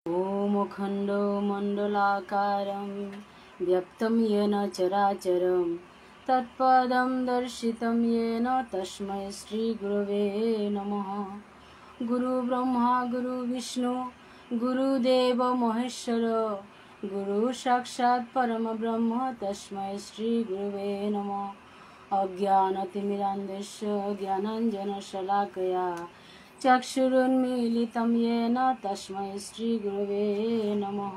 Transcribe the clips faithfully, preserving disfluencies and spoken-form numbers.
ॐ अखण्डमण्डलाकारं व्याप्तं येन चराचरं तत्पदं दर्शितं येन तस्मै श्रीगुरवे नमः। गुरु ब्रह्मा गुरु विष्णु गुरुदेव महेश्वर गुरु साक्षात् परमब्रह्म तस्मै श्रीगुरवे नमः। अज्ञानतिमिरान्धस्य ज्ञानाञ्जनशलाकया चक्षुरुन्मीलितं येन तस्मै श्रीगुरवे नमः।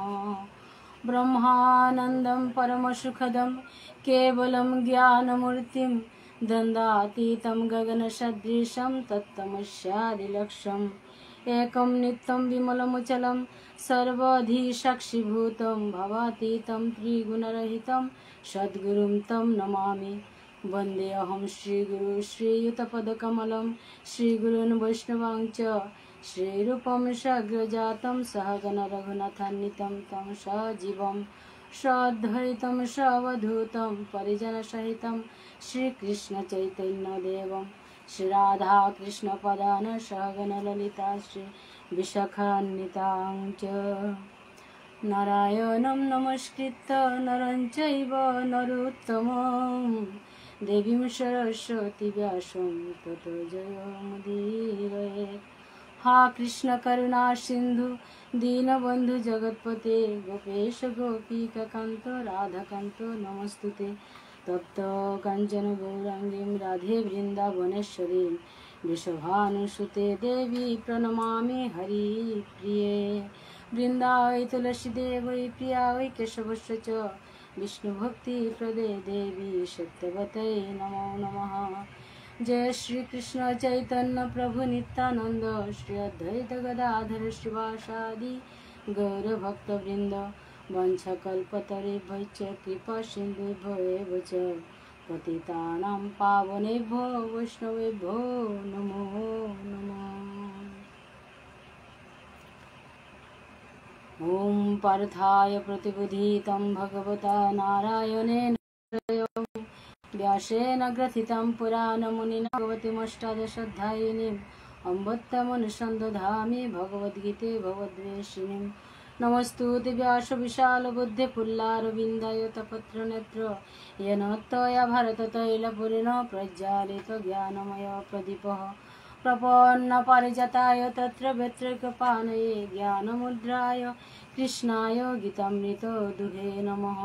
ब्रह्मानन्दं परमसुखदं केवलं ज्ञानमूर्तिं दण्डातीतं गगनसदृशं तत्तमस्यादिलक्ष्यम्। एकं नित्यं विमलमचलं सर्वधि साक्षिभूतं भावातीतं त्रिगुणरहितं सद्गुरुं तं नमामि। वन्देऽहं श्रीगुरु श्रीयुतपदकमलं श्रीगुरून् वैष्णवांश्च श्रीरूपं साग्रजातं सहगणरघुनाथान्वितं तं सजीवं साद्वैतं सावधूतं परिजनसहितं श्रीकृष्णचैतन्यदेवं श्रीराधाकृष्णपदान् सहगणललिता श्रीविशाखान्वितां च। नारायणं नमस्कृत्य नरं चैव नरोत्तमं देवीं सरस्वतीं व्यासं ततो जयमुदीरयेत्। हा कृष्णकरुणासिन्धु दीनबन्धु जगत्पते गोपेश गोपिकाकान्त राधाकान्त नमोऽस्तु ते। तप्तकाञ्चनगौराङ्गीं राधे वृन्दावनेश्वरीं वृषभानुसुते देवी प्रणमामि हरिप्रिये। वृन्दावै तुलसीदेवै प्रियावै केशवस्य च विष्णुभक्तिप्रदे देवी सत्यवत्यै नमो नमः। जय श्रीकृष्ण चैतन्य प्रभु नित्यानन्द श्री अद्वैत गदाधर श्रीवासादि गौरभक्तवृन्द। वाञ्छाकल्पतरुभ्यश्च कृपासिन्धुभ्य एव च पतितानां पावनेभ्यो वैष्णवेभ्यो नमो नमः। ॐ पार्थाय प्रतिबोधितं भगवता नारायणेन व्यासेन ग्रथितं पुराणमुनिना भगवतीमष्टादशाध्यायिनीम् अम्बत्वमनुसन्दधामि भगवद्गीते भवद्वेषिणीम्। नमोऽस्तु ते व्यास विशालबुद्धे पुल्लारविन्दाय तपत्रनेत्र येन त्वया भारततैलपूर्णः प्रज्वालितो ज्ञानमयप्रदीपः। प्रपन्नपारिजाताय तोत्रवेत्रैकपाणये ज्ञानमुद्राय कृष्णाय गीतामृतदुहे नमः।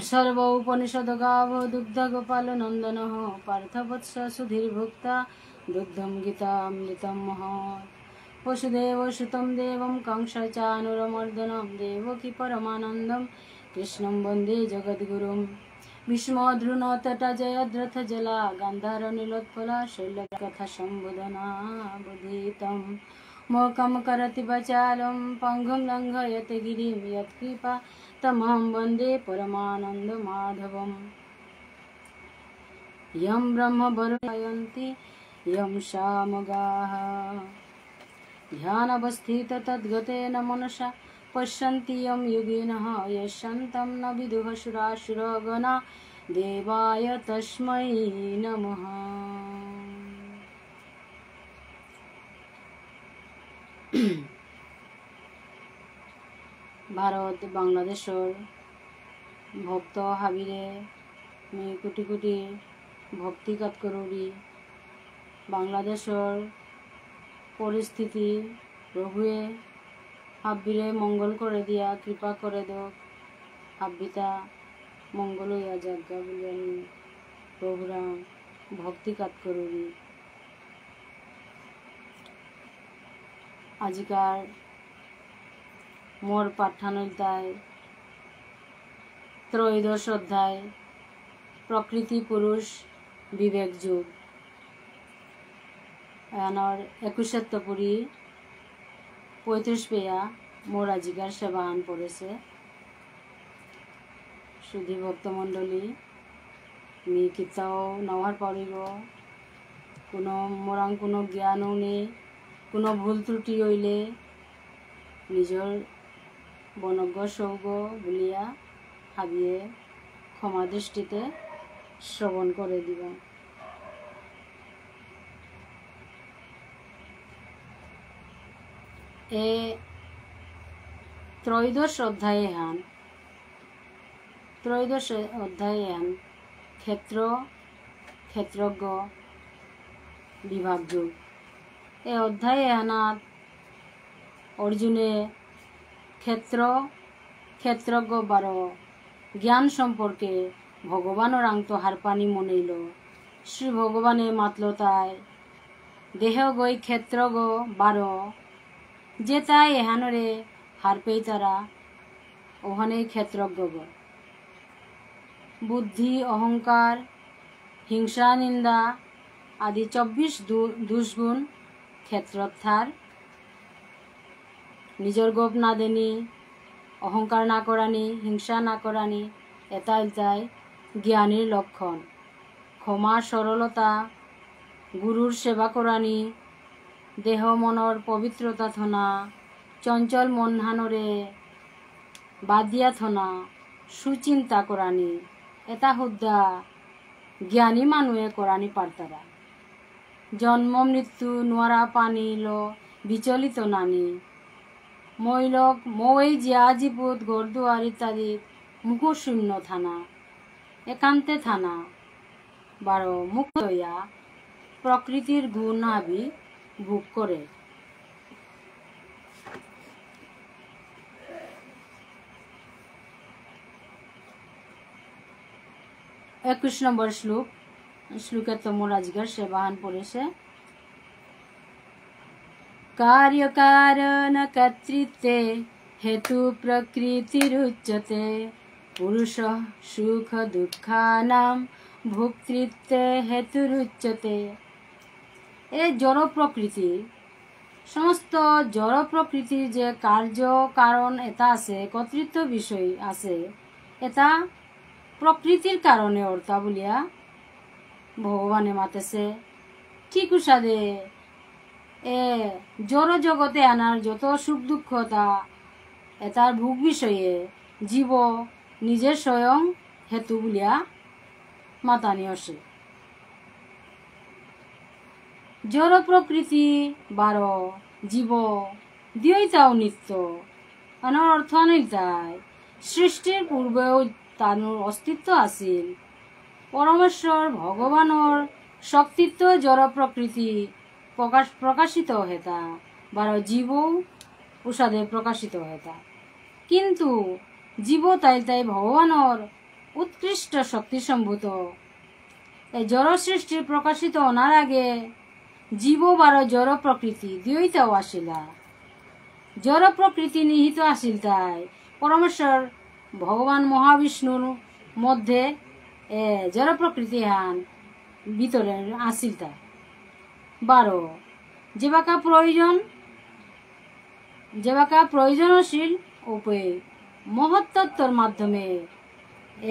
सर्वोपनिषदगावो दुग्धगोपालनन्दनः पार्थवत्स सुधीर्भोक्ता दुग्धं गीतामृतं महत्। वसुदेवसुतं देवं कंसचाणूरमर्दनं देवकी परमानन्दं कृष्णं वन्दे जगद्गुरुम्। भीष्मद्रोणतटा जयद्रथजला गान्धारनीलोत्पला शल्यकथासम्भूतनाबोधितम्। मूकं करोति वाचालं पङ्गुं लङ्घयते गिरिं यत्कृपा तमहं वन्दे परमानन्दमाधवम्। यं ब्रह्मवरुणयन्ति यं सामगाः ध्यानावस्थिततद्गतेन मनसा पश्यन्ति यं योगिनः यस्यान्तं न विदुः सुरासुरगणा देवाय तस्मै नमः। ভারত বাংলাদেশর ভক্ত হাবিরে মি কোটি কোটি ভক্তি কাত করুরি। বাংলাদেশর পরিস্থিতি প্রভুয়ে হাব্বিরে মঙ্গল করে দিয়া কৃপা করে দোক, হাব্বিতা মঙ্গল হইয়া যাগা বলে আমি প্রভুরাং ভক্তি কাত করুরি। আজিকার মোর পাঠহান ইলতাই ত্রয়োদশ অধ্যায়, প্রকৃতি পুরুষ বিবেক যোগ। এহানর একুশেত্ত পুরি পঁয়ত্রিশ পেয়া মোর আজিকার সেবাহান পড়েছে। সুধী ভক্তমণ্ডলী, মি কিতাও নাওহার পারিব, কোনো মোরাং কোনো জ্ঞানও নেই, কোনো ভুল ত্রুটি হইলে নিজর বনজ্ঞ সৌগ বুলিয়া হাবিয়ে ক্ষমা দৃষ্টিতে শ্রবণ করে দিবা। এ ত্রয়োদশ অধ্যায় এহান, ত্রয়োদশ অধ্যায় এহান ক্ষেত্র, ক্ষেত্রজ্ঞ বিভাগ যোগ। এ অধ্যায় এহানাত অর্জুনে ক্ষেত্র, ক্ষেত্রজ্ঞ বারো জ্ঞান সম্পর্কে ভগবানরাংত হারপানি মনেইল। শ্রী ভগবানে মাতলতাই দেহগই ক্ষেত্রগ বারো, যেতাই এহানরে হারপেইতারা, ওহানেই ক্ষেত্রজ্ঞগ। বুদ্ধি, অহংকার, হিংসা, নিন্দা আদি চব্বিশ দু-, দুষগুণ ক্ষেত্রত থার। নিজর গপ না দেনি, অহংকার না করানি, হিংসা না করানি, এতা ইলতাই জ্ঞানীর লক্ষণ। ক্ষমা, সরলতা, গুরুর সেবা করানি, দেহ মনর পবিত্রতা থনা, চঞ্চল মনহানরে বাদ দিয়া থনা, সুচিন্তা করানি, এতা হুদ্দা জ্ঞানী মানুয়ে করানি পারতারা। জন্ম মৃত্যু নুয়ারা পানিল বিচলিত নানি। মৈলক, মৌ জিয়া জিপুত ঘর দুয়ার ইত্যাদি মুখশূন্য থানা, একান্তে থানা, বারো মুক্ত হইয়া প্রকৃতির গুণ আবি ভোগ করে। একুশ নম্বর শ্লোক, শ্লোকে তমরাজিকার সেবাহান পড়েছে। কার্যকারণ কর্তৃত্বে হেতু প্রকৃতিরুচ্যতে। পুরুষ সুখ দুঃখানাম ভোক্তৃত্বে হেতুরুচ্যতে। এ জড় প্রকৃতি, সমস্ত জড় প্রকৃতির যে কার্য কারণ এতা আছে, কর্তৃত্ব বিষয় আছে, এতা প্রকৃতির কারণে অর্তা বুলিয়া ভগবানে মাতেছে। ঠিক উসাদে এ জড় জগতে আনার যত সুখ দুঃখতা এতার ভোগ বিষয়ে জীব নিজে স্বয়ং হেতু বুলিয়া মাতানি অসে। জড় প্রকৃতি বারো জীব দিয়ইতাও নিত্য। আনার অর্থ আনিলতাই সৃষ্টির পূর্বেও তানুর অস্তিত্ব আছিল। পরমেশ্বর ভগবানর শক্তিত্ব জড় প্রকৃতি প্রকাশ, প্রকাশিত হেতা, বারো জীবও উসাদে প্রকাশিত হেতা। কিন্তু জীব তাইলতাই ভগবানর উৎকৃষ্ট শক্তি সম্ভূত। এ জড় সৃষ্টি প্রকাশিত অনার আগে জীব বারো জড় প্রকৃতি দিয়ইতাও আসিলা। জড় প্রকৃতি নিহিত আসিলতাই পরমেশ্বর ভগবান মহাবিষ্ণুর মধ্যে এ জড় প্রকৃতি হান ভিতরে আসিলতাই। বারো, যেবাকা প্রয়োজন, যেবাকা প্রয়োজনশীল উপে মহত্তত্ত্বর মাধ্যমে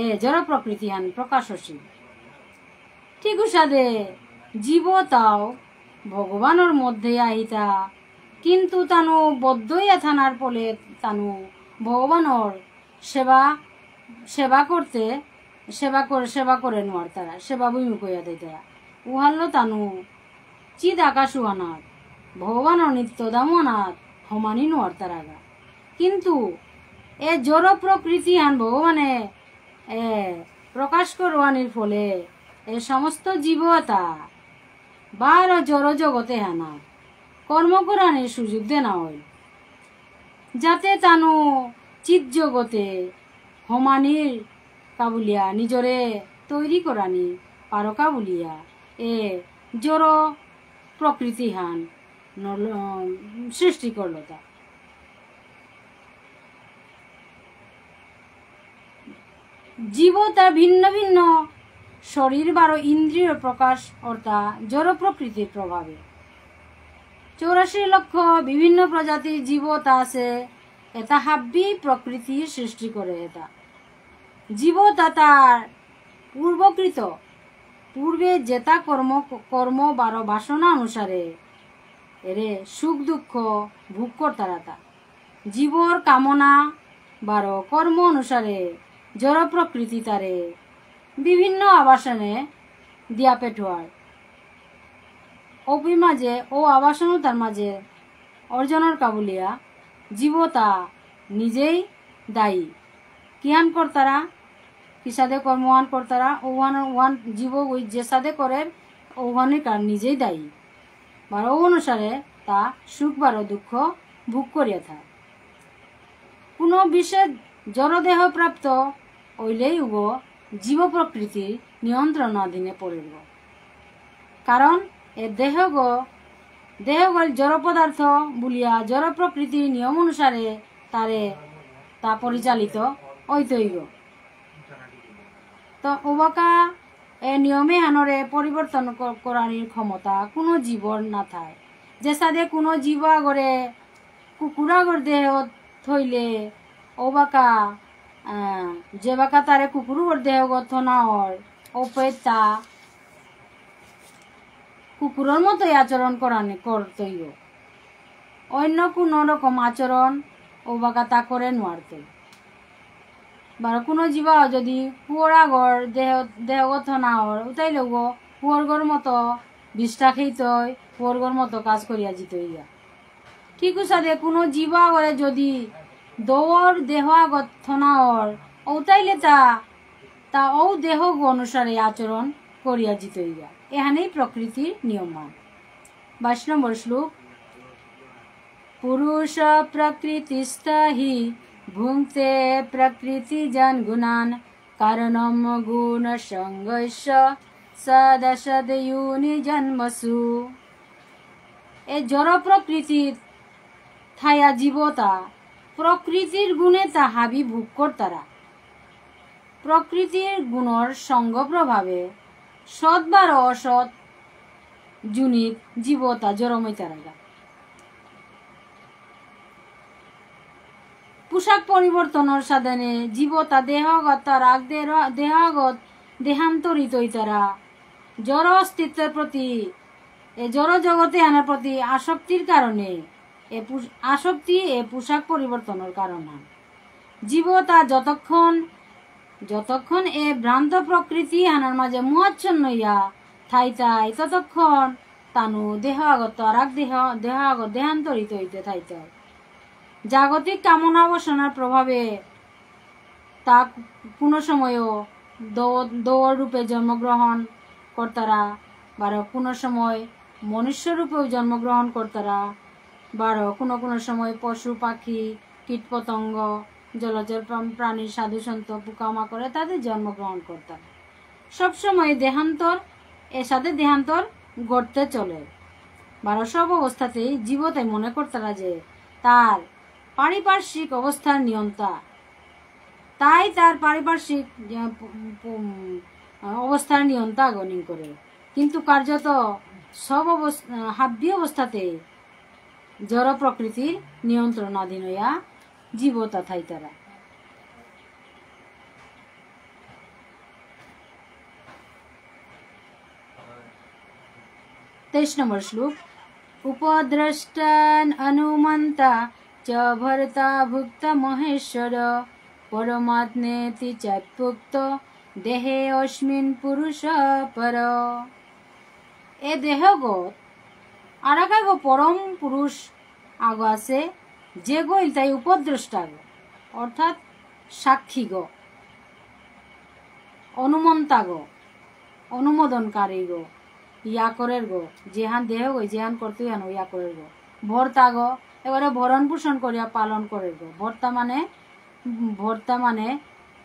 এ জড় প্রকৃতি হান প্রকাশশীল। ঠিক উসাদে জীব তাও ভগবানর মধ্যে আহিতা, কিন্তু তানু বদ্ধ ইয়া থানার ফলে তানু ভগবানর সেবা, সেবা করতে, সেবা করে, সেবা করে নোয়ারতারা, সেবা বিমুখ হইয়া দিতারা। উহাল্লো তানু চিদ আকাশ উহানাত, ভগবানর নিত্য ধাম উহানাত হমানি নোয়ারতারাগা। কিন্তু এ জড় প্রকৃতি হান ভগবানে এ প্রকাশ করওয়ানির ফলে এ সমস্ত জীব এতা বারো জড় জগতে হানা কর্ম করানির সুযোগ দেনা হইল। যাতে তানু চিৎ জগতে হমানির কাবুলিয়া নিজরে তৈরি করানি পারকা বুলিয়া এ জড় প্রকৃতি হান নল-, সৃষ্টি করলতা। জীবতা ভিন্ন ভিন্ন শরীর বারো ইন্দ্রিয় প্রকাশ অর্থাৎ জড় প্রকৃতির প্রভাবে। চৌরাশি লক্ষ বিভিন্ন প্রজাতির জীবতা আছে, এতা হাব্বি প্রকৃতি সৃষ্টি করে এতা। জীবতা তার পূর্বকৃত, পূর্বে যেতা কর্ম, কর্ম বারো বাসনা অনুসারে এরে সুখ দুঃখ ভোগ করতারাতা। জীবর কামনা বারো কর্ম অনুসারে জড় প্রকৃতি তারে বিভিন্ন আবাসনে দিয়া পেঠোয়ার। অপি মাঝে ও আবাসন তার মাঝে অর্জনর কা বুলিয়া জীবতা নিজেই দায়ী। কিহান করতারা, কিসাদে কর্মহান করতারা, ওহান, ওহান জীবগই যেসাদে করের, ওহানর কা নিজেই দায়ী। বারো অনুসারে তা সুখ বারো দুঃখ ভোগ করিয়া থার। কোনো বিশেষ জড়দেহ প্রাপ্ত হইলেই উগো জীব প্রকৃতির নিয়ন্ত্রণাধীনে পড়ের। কারণ এ দেহগ, দেহগল জড় পদার্থ বুলিয়া জড় প্রকৃতির নিয়ম অনুসারে তারে তা পরিচালিত হইতইগ। তো ওবাকা এ নিয়মে আনরে পরিবর্তন ক-, করানির ক্ষমতা কোনো জীবর না থায়। যেসাদে কোনো জীব আগরে কুকুর আগর দেহ থইলে ওবাকা, আহ, যেবাকা তারে কুকুর আগর দেহ গত না অর, ওপে তা কুকুরর মতোই আচরণ করানি করতইও। অন্য কোনো রকম আচরণ ওবাকা তা করে নোয়ারতই। বারো কোনো জীবা যদি পুয়র আগর দেহ, দেহগত না অর, উতাইলে উগো পুয়রগর মতো বিষ্ঠা খেইতই, পুয়রগর মতো কাজ করিয়া জিতইয়া। ঠিক উসাদে কোনো জীবা আগরে যদি দৌর দেহ আগত না অর, উতাইলে তা, তা ঔ দেহ অনুসারে আচরণ করিয়া জিতইয়া। এহানেই প্রকৃতির নিয়মহান। বাইশ নম্বর শ্লোক। পুরুষ প্রকৃতিস্থ হি ভুঙ্ক্তে প্রকৃতিজান গুণান কারণম গুণ সঙ্গস্য সদসদ যোনি জন্মসু। এ জড় প্রকৃতিত থায়া জীবতা প্রকৃতির গুণে তা হাবি ভোগ করতারা। প্রকৃতির গুণর সঙ্গ প্রভাবে সৎ বারো অসৎ যোনিত জীবতা জরমইতারাগা। পোশাক পরিবর্তনর সাধনে জীবতা দেহগত আর আগ দেহ-, দেহাগত দেহান্তরিত হইতারা। জড় অস্তিত্বের প্রতি, এ জড় জগতে আনার প্রতি আসক্তির কারণে, এ পু-, আসক্তি এ পোশাক পরিবর্তনর কারণ। জীবতা যতক্ষণ, যতক্ষণ এ ভ্রান্ত প্রকৃতি আনার মাঝে মোহাচ্ছন্ন হইয়া থাইতাই, ততক্ষণ তানু দেহ আগত আর আগ দেহ, দেহ আগত দেহান্তরিত হইতে থাইতাই। জাগতিক কামনা বাসনার প্রভাবে তা কোনো সময়ও দৌ-, দৌর রূপে জন্মগ্রহণ করতারা, বারো কোনো সময় মনুষ্য রূপেও জন্মগ্রহণ করতারা, বারো কোনো কোনো সময় পশু পাখি, কীটপতঙ্গ, জলচর প্রাণ-, প্রাণী, সাধু সন্ত, পোকামাকড় ইত্যাদি জন্মগ্রহণ করতারা। সবসময় দেহান্তর, এর সাথে দেহান্তর ঘটতে চলে। বারো সব অবস্থাতেই জীবতাই মনে করতারা যে তার পারিপার্শ্বিক অবস্থার নিয়ন্তা, তাই তার পারিপার্শ্বিক, আহ, প-, প-, অবস্থার নিয়ন্তা গণিন করে। কিন্তু কার্যত সব অবস-, আহ, হাব্বি অবস্থাতে জড় প্রকৃতির নিয়ন্ত্রণাধীন হইয়া জীবতা থাইতারা। তেইশ নম্বর শ্লোক। উপদ্রষ্টান হনুমন্তা চ ভর্তা ভোক্তা মহেশ্বর, পরমাত্মেতি চাপ্যুক্ত দেহে অস্মিন পুরুষ পর। এ দেহগত আরাকাগো পরম পুরুষ আগো আছে, যেগো ইলতাই উপদ্রষ্টাগো, অর্থাৎ সাক্ষীগো, হনুমন্তাগো, অনুমোদনকারীগো, ইয়া করেরগো, যেহান দেহগো, যেহান করতে হান ইয়া করেরগো। ভর্তাগো, এবারে ভরণ পোষণ করিয়া পালন করেরগো। ভর্তা মানে, ভর্তা মানে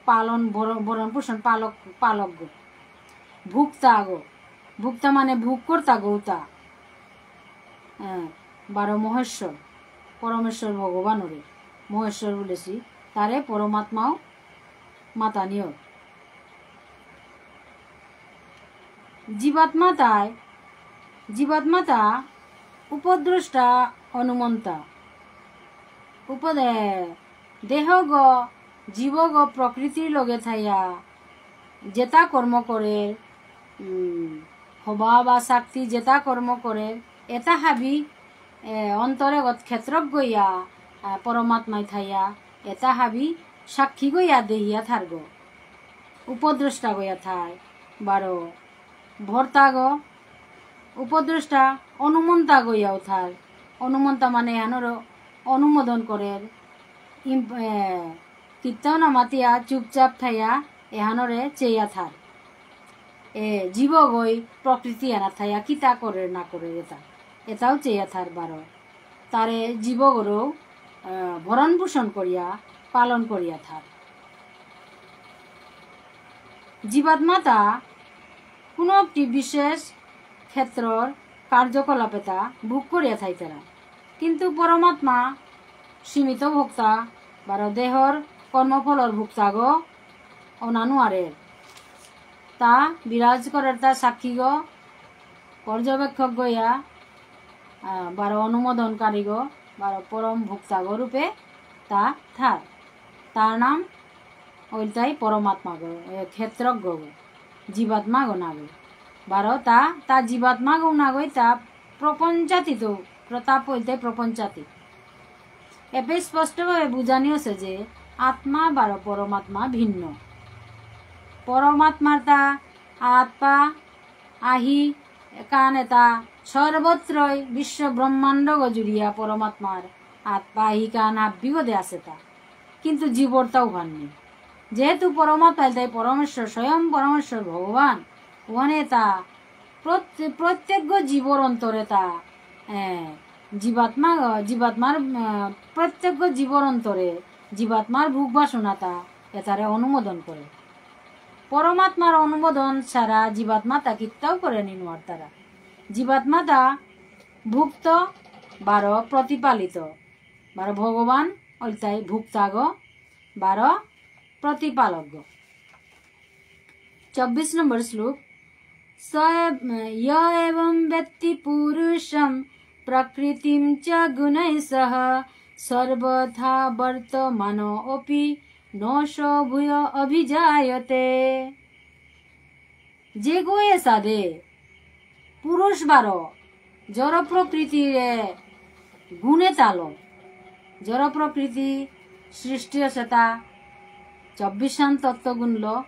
পালন, ভর-, ভরণ পোষণ, পালক, পালকগো। ভোক্তাগো, ভোক্তা মানে ভোগ কর্তাগো উতা। হ্যাঁ, বারো মহেশ্বর, পরমেশ্বর ভগবানরে মহেশ্বর বলেছি, তারে পরমাত্মাও মাতানিও। জীবাত্মাতায়, জীবাত্মাতা উপদ্রষ্টা হনুমন্তা। উপদে-, দেহগ, জীবগ প্রকৃতির লগে থাইয়া যেতা কর্ম করে, উম, হবা বা শক্তি যেতা কর্ম করে, এতা হাবি, এ, অন্তরেগত ক্ষেত্রজ্ঞ ইয়া, আ, পরমাত্মায় থাইয়া, এতা হাবি সাক্ষীগ ইয়া দেহিয়া থারগ। উপদ্রষ্টাগ ইয়া থার, বারো ভর্তাগ, উপদ্রষ্টা, হনুমন্তাগ ইয়াও থার। হনুমন্তা মানে এহানরে অনুমোদন করের, ইম-, এ, কিত্তাও না মাতিয়া চুপচাপ থাইয়া এহানরে চেয়া থার। এ, জীবগই প্রকৃতি এনা থাইয়া কিতা করের না করের এতা, এতাও চেয়া থার বারো। তারে জীবগরও, এ, ভরণ পোষণ করিয়া, পালন করিয়া থার। জীবাত্মাতা কোনো একটি বিশেষ ক্ষেত্রর কার্যকলাপেতা ভোগ করিয়া থাইতারা। কিন্তু পরমাত্মা সীমিত ভোক্তা, বারো দেহর কর্মফলর ভোক্তাগো অনা নুয়ারের। তা বিরাজ করের তা সাক্ষীগো, পর্যবেক্ষকগো ইয়া, আহ, বারো অনুমোদনকারীগো, বারো পরম ভোক্তাগো রূপে তা থার। তার নাম ওইটাই পরমাত্মাগো, এ, ক্ষেত্রজ্ঞগো, জীবাত্মাগো নাগো। বারো তা, তা জীবাত্মাগো নাগই, তা প্রপঞ্চাতীত, প্রতাপ ওইটাই প্রপঞ্চাতীত। এপে স্পষ্টভাবে বুঝানি আছে যে আত্মা বারো পরমাত্মা ভিন্ন। পরমাত্মার তা আত পা, আহি কান এতা সর্বত্রই বিশ্ব ব্রহ্মাণ্ডগ জুড়িয়া পরমাত্মার আত পা আহি কান হাব্বিগদে আছে তা। কিন্তু জীবর তা উহান নেই। যেহেতু পরমাত্মা এতাই পরমেশ্বর, স্বয়ং পরমেশ্বর ভগবান, ওহানে তা প্রত্যে-, প্রত্যেক জীবর অন্তরে তা, এ, জীবাত্মা, জীবাত্মার, এ, প্রত্যেক জীবর অন্তরে জীবাত্মার ভোগ বাসনা তা এতারে অনুমোদন করে। পরমাত্মার অনুমোদন ছাড়া জীবাত্মা তা কিত্তাও করে নি নোয়ারতারা। জীবাত্মা তা ভুক্ত বারো প্রতিপালিত, বারো ভগবান ওইটাই ভুক্তাগ, বারো প্রতিপালক। চব্বিশ নম্বর শ্লোক, স এব-, য এবং বেত্তি পুরুষম প্রকৃতিম চ গুণৈঃ সহ সর্বথা বর্তমানো অপি ন স ভূয় অভিজায়তে। যেগো এসাদে পুরুষ বারো জড় প্রকৃতিরে গুণে তালো, জড় প্রকৃতি সৃষ্টি আছে তা চব্বিশহান তত্ত্ব গুণলো,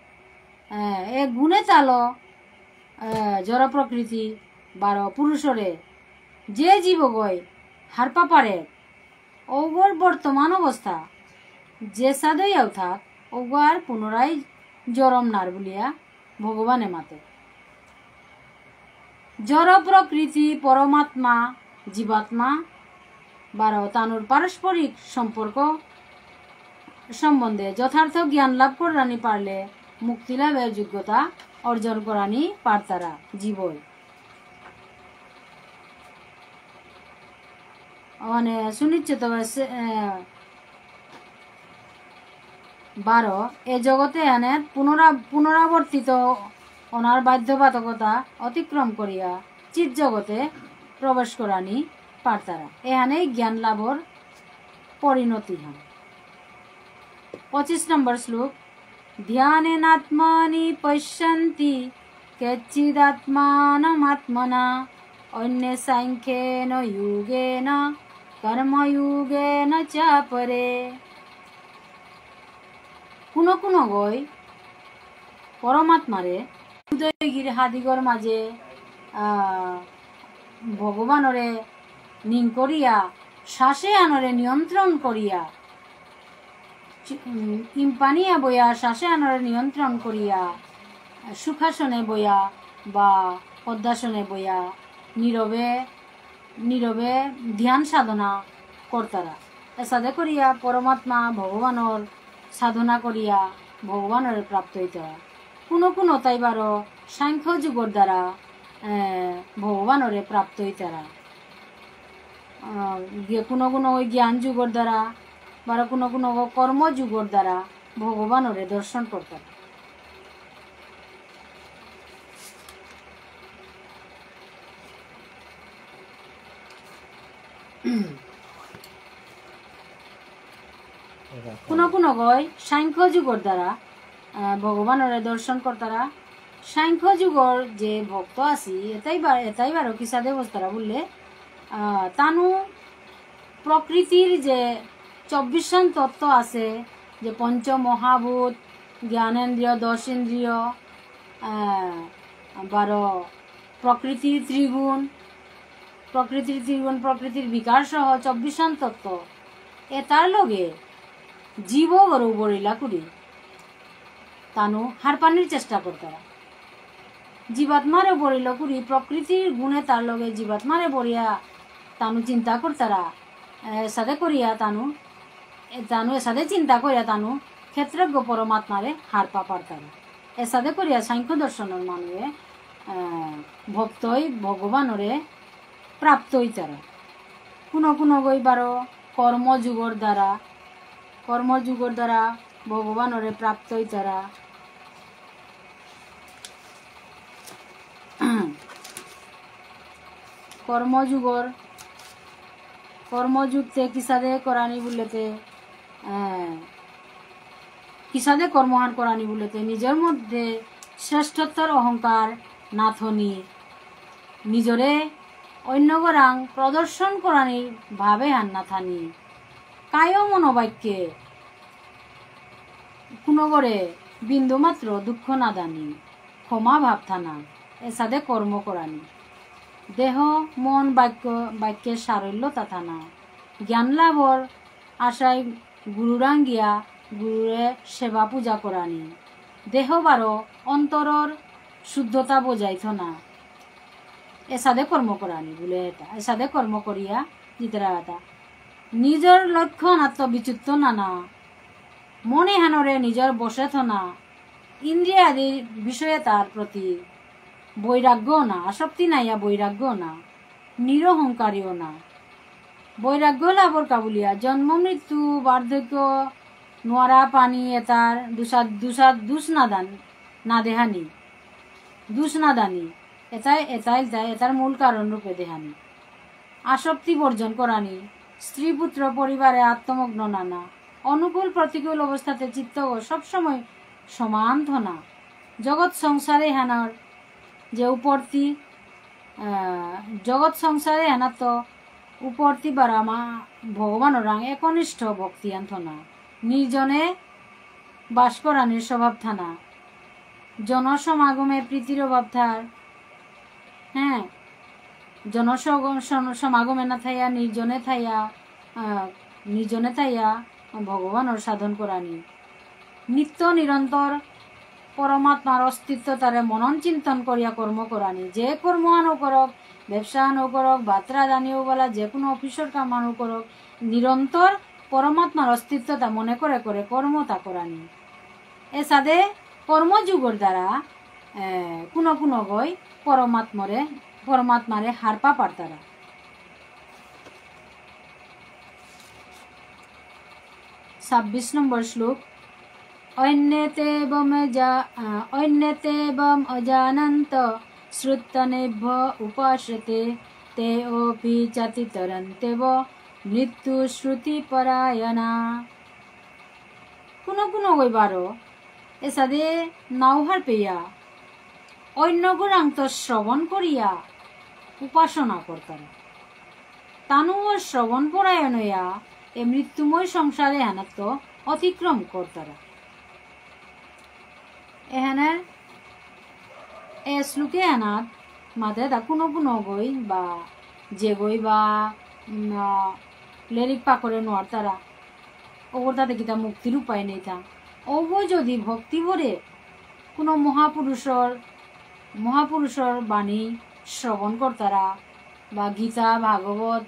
এ, এ গুণে তালো, এ, জড় প্রকৃতি বারো পুরুষরে যে জীবগই হারপা পারে, ওগর বর্তমান অবস্থা যে সাদইয়াও থাক, ওগর পুনরায় জরম নার বুলিয়া ভগবানে মাতে। জড় প্রকৃতি, পরমাত্মা, জীবাত্মা, বারো তানুর পারস্পরিক সম্পর্ক সম্বন্ধে যথার্থ জ্ঞান লাভ করানি পারলে মুক্তি লাভের যোগ্যতা অর্জন করানি পারতারা জীবই। মানে সুনিশ্চিত হয়েছে, এ, বারো, এ জগতে এনে পুনরা-, পুনরাবর্তিত অনার বাধ্যবাধকতা অতিক্রম করিয়া চিৎ জগতে প্রবেশ করানি পারতারা। এহানেই জ্ঞান লাভর পরিণতি হয়। পঁচিশ নম্বর শ্লোক, ধ্যানেনাত্মানি পশ্যন্তি কেচিদাত্মানমাত্মনা অন্যে সাংখ্যেন যোগেন কর্মযোগেন চাপরে। কোনো কোনো গই পরমাত্মারে উদয়গির হাদিগর মাঝে, আহ, ভগবানরে নিং করিয়া, শ্বাসে আনরে নিয়ন্ত্রণ করিয়া, চি-, উম, ইম্পানিয়া বয়া শ্বাসে আনরে নিয়ন্ত্রণ করিয়া, সুখাসনে বয়া বা পদ্মাসনে বয়া নীরবে, নীরবে ধ্যান সাধনা করতারা। এসাদে করিয়া পরমাত্মা ভগবানর সাধনা করিয়া ভগবানরে প্রাপ্ত হইতারা। কোনো কোনো তাই বারো সাংখ্য যোগর দ্বারা, এ, ভগবানরে প্রাপ্ত হইতারা। আহ, গিয়ে কোনো কোনো ওই জ্ঞান যোগর দ্বারা, বারো কোনো কোনো কর্ম যোগর দ্বারা ভগবানরে দর্শন করতারা। কোনো কোনো গই সাংখ্য যোগর দ্বারা, আহ, ভগবানরে দর্শন করতারা। সাংখ্য যোগর যে ভক্ত আছি, এতাই বা-, এতাই বারো কিসাদে বসতারা বললে, আহ, তানু প্রকৃতির যে চব্বিশহান তত্ত্ব আছে, যে পঞ্চ মহাভূত, জ্ঞানেন্দ্রিয়, দশ ইন্দ্রিয়, আহ, বারো প্রকৃতি ত্রিগুণ, প্রকৃতির ত্রিগুণ, প্রকৃতির বিকার সহ চব্বিশহান তত্ত্ব, এতার লগে জীবগরে বরিলা করি তানু হারপানির চেষ্টা করতারা। জীবাত্মারে বরিল করি প্রকৃতির গুণে তার লগে জীবাত্মারে বরিয়া তানু চিন্তা করতারা। এসাদে করিয়া তানু, এ, তানু এসাদে চিন্তা করিয়া তানু ক্ষেত্রজ্ঞ পরমাত্মারে হারপা পারতারা। এসাদে করিয়া সাংখ্য দর্শনর মানুয়ে, আহ, ভক্তই ভগবানরে প্রাপ্ত হইতারা। কোনো কোনো গই বারো কর্মযোগর দ্বারা, কর্মযোগর দ্বারা ভগবানরে প্রাপ্ত হইতারা। কর্মযোগর, কর্মযোগতে কিসাদে করানি বুলতে, আহ, কিসাদে কর্মহান করানি বুলতে, নিজের মধ্যে শ্রেষ্ঠত্বর অহংকার না থনি, নিজরে অন্যগরাং প্রদর্শন করানির ভাবে হান না থানি, কায় মনোবাক্যে কোনোগরে বিন্দুমাত্র দুঃখ না দানি, ক্ষমা ভাব থানা, এসাদে কর্ম করানি। দেহ, মন, বাক্য, বাক্যে সারল্যতা থানা। জ্ঞান লাভর আশায় গুরুরাং গিয়া গুরুরে সেবা পূজা করানি। দেহ বারো অন্তরর শুদ্ধতা বজাই থনা। এসাদে কর্ম করানি বুলে এতা। এসাদে কর্ম করিয়া জিতরা এতা। নিজর লক্ষ্য নাত্ত বিচ্যুত নানা। মনে হানরে নিজর বশে থনা। ইন্দ্রিয়াদির বিষয়ে তার প্রতি বৈরাগ্য না, আসক্তি নাইয়া বৈরাগ্য না, নিরহংকারীও না। বৈরাগ্য লাভর কাবুলিয়া জন্ম মৃত্যু বার্ধক্য নোয়ারা পানি এতার দুষা দুষা দুষ না দান না দেহানি, দুষ না দানি, এতাই এতাই এতাই এতার মূল কারণ রূপে দেহানি। আসক্তি বর্জন করানি, স্ত্রী পুত্র পরিবারে আত্মমগ্ন নানা, অনুকূল প্রতিকূল অবস্থাতে চিত্ত সবসময় সমান থনা। জগৎ সংসারে হানার যে উপরতি, আহ, জগৎ সংসারে হানাত উপরতি বারামা ভগবানরাং একনিষ্ঠ ভক্তি আন থনা। নির্জনে বাস করানির স্বভাব থানা। জনসমাগমে প্রীতির অভাব থার। হ্যাঁ, জনসগ-, সম-, সমাগমে না থাইয়া, নির্জনে থাইয়া, আহ, নির্জনে থাইয়া ভগবানর সাধন করানি। নিত্য নিরন্তর পরমাত্মার অস্তিত্ব তারে মনন চিন্তন করিয়া কর্ম করানি। যে কর্ম আনো করক, ব্যবসা আনো করক, বাত্রা দানিও বলা, যে কোনো অফিসর কাম আনো করক, নিরন্তর পরমাত্মার অস্তিত্বতা মনে করে করে কর্মতা করানি। এসাদে কর্মযোগর দ্বারা, এ, কোনো কোনো গই পরমাত্মরে, পরমাত্মারে হারপা পারতারা। ছাব্বিশ নম্বর শ্লোক। অন্যতেবমজা-, আ, অন্যতেবম অজানন্ত শ্রুত্যনেভ্য উপাসতে, তেঽপি চাতিতরন্তেব মৃত্যু শ্রুতি পরায়ণা। কোনো কোনো গই বারো এসাদে নাও হারপেয়া অন্য গোরাংত শ্রবণ করিয়া উপাসনা করতারা। তানুও শ্রবণ পরায়ণ হইয়া এ মৃত্যুময় সংসার এহানাত্ত অতিক্রম করতারা। এহানে এ শ্লোকে এহানাত মাতে দা কোনো কোনো গই বা যে গই বা, উম, আহ, লেরিক পাকরে নোয়ারতারা, ওগর তাতে কিতা মুক্তির উপায় নেই থা। ওগো যদি ভক্তি ভরে কোনো মহাপুরুষর, মহাপুরুষর বাণী শ্রবণ করতারা বা গীতা, ভাগবত,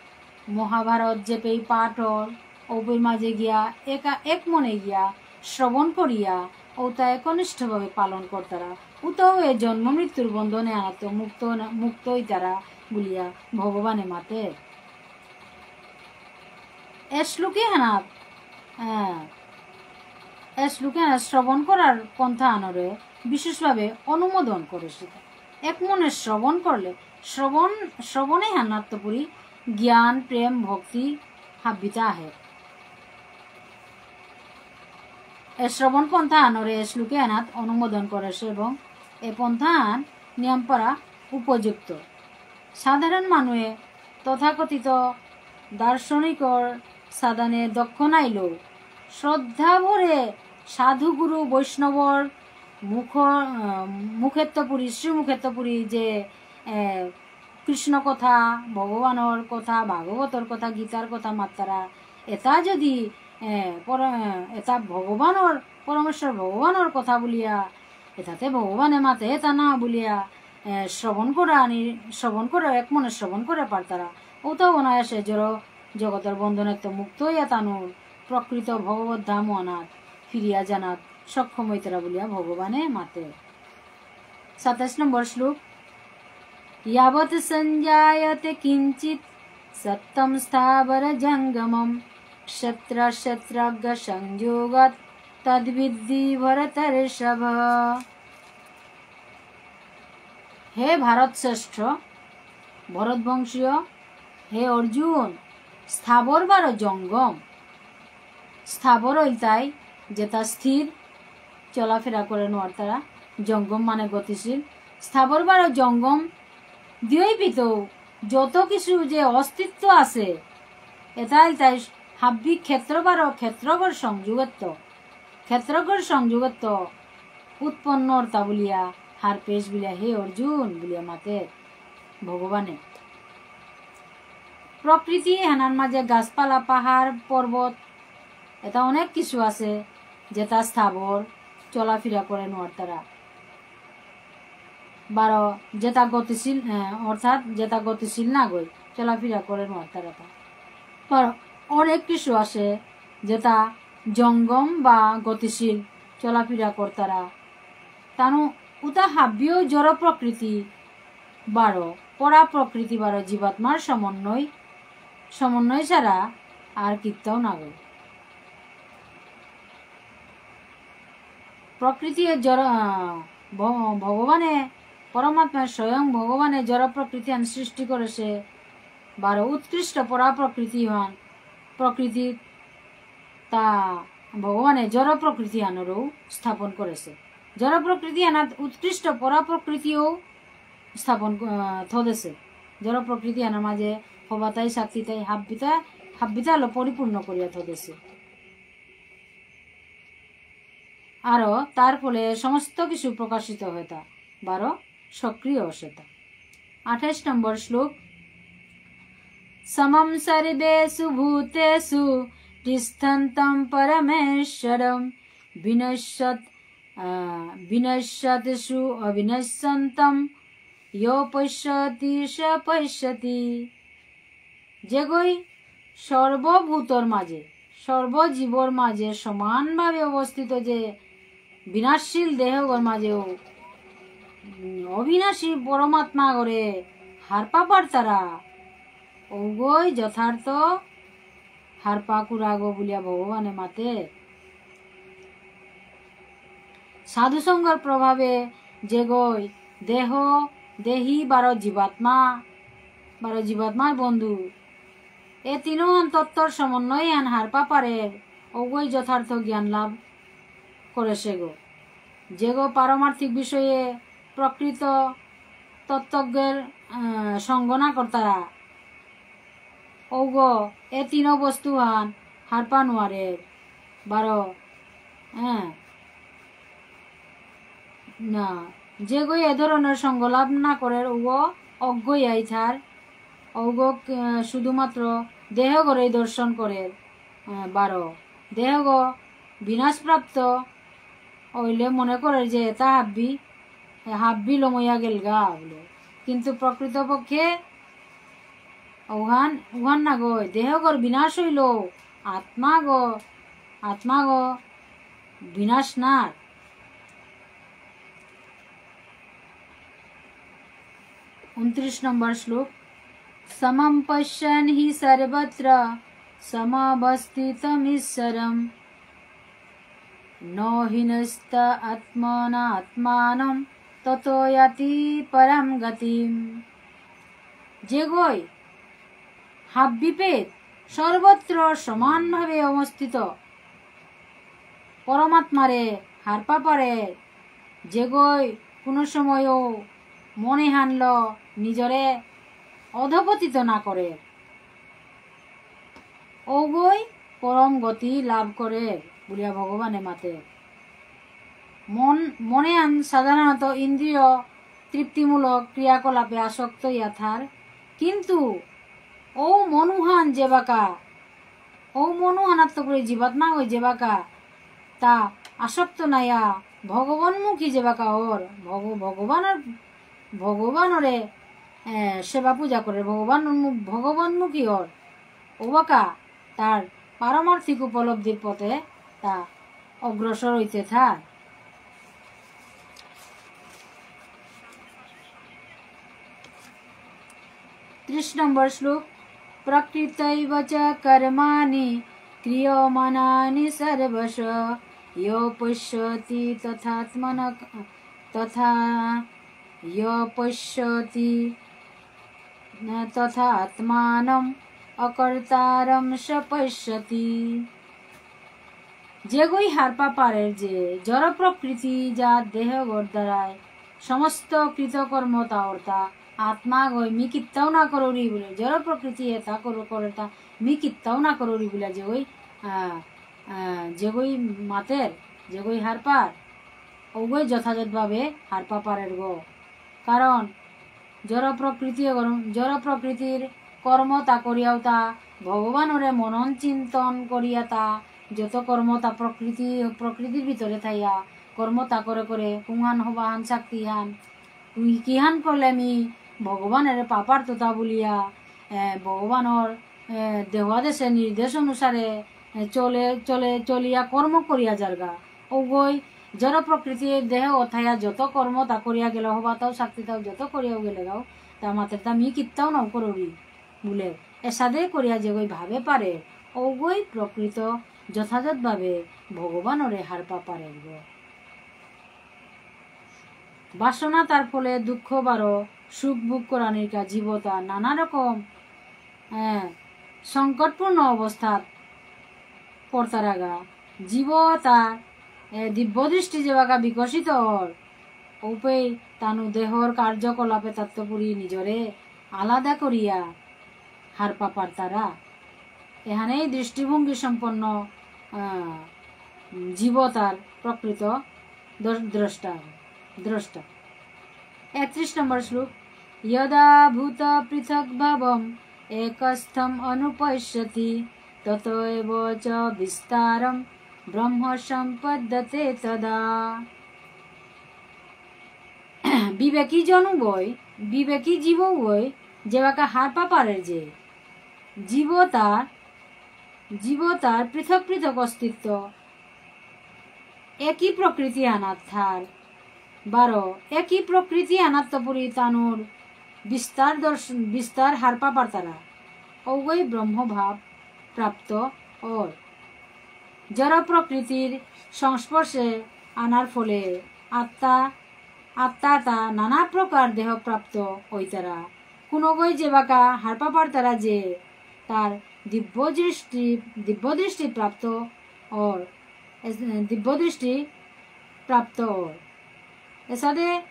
মহাভারত যেপেই পাঠ অর, ওপেই মাঝে গিয়া একা এক মনে গিয়া শ্রবণ করিয়া ওতা একনিষ্ঠভাবে পালন করতারা। উতাও এ জন্ম মৃত্যুর বন্ধনে আনাত মুক্ত না, মুক্ত হইতারা বুলিয়া ভগবানে মাতে। এ শ্লোকে হানাত, হ্যাঁ, এ শ্লোকে হানাত শ্রবণ করার পন্থা আনরে বিশেষভাবে অনুমোদন করেসে। এক মনে শ্রবণ করলে, শ্রবণ, শ্রবণে হানাত্ত পুরি জ্ঞান, প্রেম, ভক্তি হাব্বিতা আহে। এ শ্রবণ পন্থা আনরে এ শ্লোকে হানাত অনুমোদন করেসে এবং এ পন্থা আন নিয়ম পারা উপযুক্ত। সাধারণ মানুয়ে তথাকথিত দার্শনিকর সাধনে দক্ষ নাইলেও শ্রদ্ধা ভরে সাধু গুরু বৈষ্ণবর মুখ, আহ, মুখেত্ত পুরি, শ্রীমুখেত্ত পুরি যে, আহ, কৃষ্ণ কথা, ভগবানর কথা, ভাগবতর কথা, গীতার কথা মাত্তারা, এতা যদি, এ, পর-, এ, এতা ভগবানর, পরমেশ্বর ভগবানর কথা বুলিয়া, এতাতে ভগবানে মাতে এতা না বুলিয়া, এ, শ্রবণ করা আনি, শ্রবণ করে, এক মনে শ্রবণ করে পারতারা। ও তো অনায়াসে জড় জগতর বন্ধনেত্ত মুক্ত হইয়া তানুর প্রকৃত ভগবত ধাম আনাত ফিরিয়া জানাত সক্ষম হইতারা বুলিয়া ভগবানে মাতে। সাতাশ নম্বর শ্লোক, "যাবৎ সঞ্জায়তে কিঞ্চিৎ সত্ত্বং স্থাবরজঙ্গমম্, ক্ষত্র ক্ষেত্রজ্ঞ সংযোগাৎ তদ্বিদ্ধি ভরতর্ষভ।" হে ভারত শ্রেষ্ঠ, ভরতবংশীয়, হে অর্জুন, স্থাবর বারো জঙ্গম। স্থাবর ইলতাই যেতা স্থির, চলাফেরা করে নোয়ারতারা, জঙ্গম মানে গতিশীল। স্থাবর বারো জঙ্গম দুই পিত যত কিছু যে অস্তিত্ব আছে, এতা ইলতাই হাব্বি ক্ষেত্র বারো ক্ষেত্রগর সংযোগত্ত, ক্ষেত্রগর সংযোগত্ত উৎপন্ন অর্তা বুলিয়া হারপেশ বুলিয়া হে অর্জুন বুলিয়া মাতে ভগবানে। প্রকৃতি এহানার মাঝে গাছপালা, পাহাড়, পর্বত, এতা অনেক কিছু আছে যেতা স্থাবর, চলাফেরা করে নোয়ারতারা। বারো যেতা গতিশীল, আহ, অর্থাৎ যেতা গতিশীল না গই, চলাফেরা করে নোয়ারতারা তা। বারো অনেক কিছু আছে যেতা জঙ্গম বা গতিশীল, চলাফেরা করতারা। তানু উতা হাব্বিও জড় প্রকৃতি বারো, পরা প্রকৃতি বারো জীবাত্মার সমন্বয়, সমন্বয় ছাড়া আর কিত্তাও না গই। প্রকৃতি জড়, আহ, ভ-, ভগবানে, পরমাত্মা স্বয়ং ভগবানে জড় প্রকৃতি আন সৃষ্টি করেছে, বারো উৎকৃষ্ট পরা প্রকৃতি হান, প্রকৃতি তা ভগবানে জড় প্রকৃতি আনরও স্থাপন করেছে। জড় প্রকৃতি আনাত উৎকৃষ্ট পরা প্রকৃতিও স্থাপন, আহ, থদেছে। জড় প্রকৃতি আনার মাঝে হবাতাই, শক্তিতাই, হাব্বিতা, হাব্বিতা আলো পরিপূর্ণ করিয়া থদেছে। আরো তার ফলে সমস্ত কিছু প্রকাশিত হয়তা, বারো সক্রিয় অসেতা। আঠাশ নম্বর শ্লোক, "সমং সর্বেষু ভূতেষু তিষ্ঠন্तं পরমেশ্বরম্, বিনশ্যত, আহ, বিনশ্যৎসু অবিনশ্যন্তম্, যো পশ্যতি স পশ্যতি।" যেগই সর্বভূতর মাঝে, সর্বজীবর মাঝে সমানভাবে অবস্থিত যে বিনাশশীল দেহগর মাঝেও, উম, অবিনাশী পরমাত্মাগরে হারপা পারতারা, ওগই যথার্থ হারপা কুরাগো বুলিয়া ভগবানে মাতে। সাধু সঙ্গর প্রভাবে যেগই দেহ, দেহী বারো জীবাত্মা, বারো জীবাত্মার বন্ধু, এ তিনহান তত্ত্বর সমন্বয়ে হান হারপা পারের, ওগই যথার্থ জ্ঞান লাভ করেসেগো। যেগো পারমার্থিক বিষয়ে প্রকৃত তত্ত্বজ্ঞের, আহ, সঙ্গ না করতারা, ওগো এ তিন বস্তু হান হারপা নোয়ারের, বারো, হ্যাঁ, না, যেগো এ ধরনের সঙ্গ লাভ না করের, ওগো অজ্ঞই আইথার, ওগো, আহ, শুধুমাত্র দেহগরেই দর্শন করের, আহ, বারো, দেহগো বিনাশপ্রাপ্ত হইলে মনে করের যে এতা হাব্বি, হাব্বি লমইয়া গেলগা বুলে। কিন্তু প্রকৃতপক্ষে উহান, উহান না গো, দেহগর বিনাশ হইল, আত্মাগো, আত্মাগো বিনাশ না। ঊনত্রিশ নম্বর শ্লোক, "সমং পশ্যন্ হি সর্বত্র সমবস্থিতমীশ্বরম্, ন হিনস্ত্বাত্মনাত্মানং ততো যাতি পরাং গতিম্।" যেগই হাব্বিপেত সর্বত্র সমানভাবে অবস্থিত পরমাত্মারে হারপা পারে, যেগই কোনো সময়ও মনে হানল নিজরে অধপতিত না করে, ওগই পরম গতি লাভ করে বুলিয়া ভগবানে মাতে। মন, মনে আন সাধারণত ইন্দ্রিয় তৃপ্তিমূলক ক্রিয়াকলাপে আসক্ত ইয়া থার। কিন্তু ও মনুহান যেবাকা, ও মনুহানাত্ত করে জীবাত্মা ওই যেবাকা, তা আসক্ত নাইয়া ভগবানমুখী যেবাকা ওর, ভগ-, ভগবানর, ভগবানরে, এ, সেবা পূজা করে, ভগবান উন্মু-, ভগবানমুখী ওর, ওবাকা তার পারমার্থিক উপলব্ধির পথে তা অগ্রসর হইতে থার। ত্রিশ নম্বর শ্লোক, প্রকৃতৈব চ কর্মাণি ক্রিয়মাণানি সর্বশ, য পশ্যতি তথাত্মন, তথা, য পশ্যতি, তথা আত্মানম অকর্তারম স পশ্যতি। যেগই হারপা পারের যে জড় প্রকৃতি, যার দেহগর দ্বারাই সমস্ত কৃতকর্ম তা অর্থা আত্মা গই মি কিত্তাও না করুরি বুলে, জড় প্রকৃতি এতা করু করে তা মি কিত্তাও না করুরি বুলে যেগই, আহ, আহ, যেগই মাতের, যেগই হারপার, ওগই যথাযথভাবে হারপা পারের গো। কারণ জড় প্রকৃতি, জড় প্রকৃতির কর্ম তা করিয়াও তা ভগবানরে মনন চিন্তন করিয়া তা যত কর্ম তা প্রকৃতি, প্রকৃতির ভিতরে থাইয়া কর্ম তা করে করে কুঙহান হবাহান শক্তিহান, কুঙ-, কিহান করলে আমি ভগবানরে পাপার তোতা বুলিয়া, এ, ভগবানর, এ, দেহুয়া দেশে নির্দেশ অনুসারে, এ, চলে, চলে, চলিয়া কর্ম করিয়া যারগা। ওগই জড় প্রকৃতির দেহ অথায়া যত কর্ম তা করিয়া গেল হবা তাও শক্তি তাও যত করিয়াও গেলে গাও, তা মাতের তা মি কিত্তাও নাও করুরি বুলে। এসাদে করিয়া যেগই ভাবে পারে, ওগই প্রকৃত যথাযথভাবে ভগবানরে হারপা পারে গো। বাসনা তার ফলে দুঃখ বারো সুখ ভোগ করানির কা জীবতা নানা রকম, এ, সংকটপূর্ণ অবস্থাত পড়তারাগা। জীবতা, এ, দিব্য দৃষ্টি যেবাকা বিকশিত অর, ঔপেই তানু দেহর কার্যকলাপে তাত্তপুরি নিজরে আলাদা করিয়া হারপা পারতারা। এহানেই দৃষ্টিভঙ্গি সম্পন্ন, আহ, জীবতার প্রকৃত দ্র-, দ্রষ্টা, দ্রষ্টা। একত্রিশ নম্বর শ্লোক, যদা ভূত পৃথক ভাবম একস্থম অনুপশ্যতি, ততএব চ বিস্তারম ব্রহ্ম সম্পদ্যতে তদা। বিবেকী জনগই, বিবেকী জীবগই, যেবাকা হারপা পারের যে জীবতার, জীবতার পৃথক পৃথক অস্তিত্ব, একই প্রকৃতি আনাত থার, বারো, একই প্রকৃতি আনাত্ত পুরি তানুর বিস্তার দর্শন, বিস্তার হারপা পারতারা, ঔগই ব্রহ্মভাব প্রাপ্ত অর। জড় প্রকৃতির সংস্পর্শে আনার ফলে আত্মা, আত্মা তা নানা প্রকার দেহ প্রাপ্ত অইতারা। কুনগই যেবাকা হারপা পারতারা যে তার দিব্য দৃষ্টি, দিব্য দৃষ্টি প্রাপ্ত অর, এস-, দিব্য দৃষ্টি প্রাপ্ত অর। এসাদে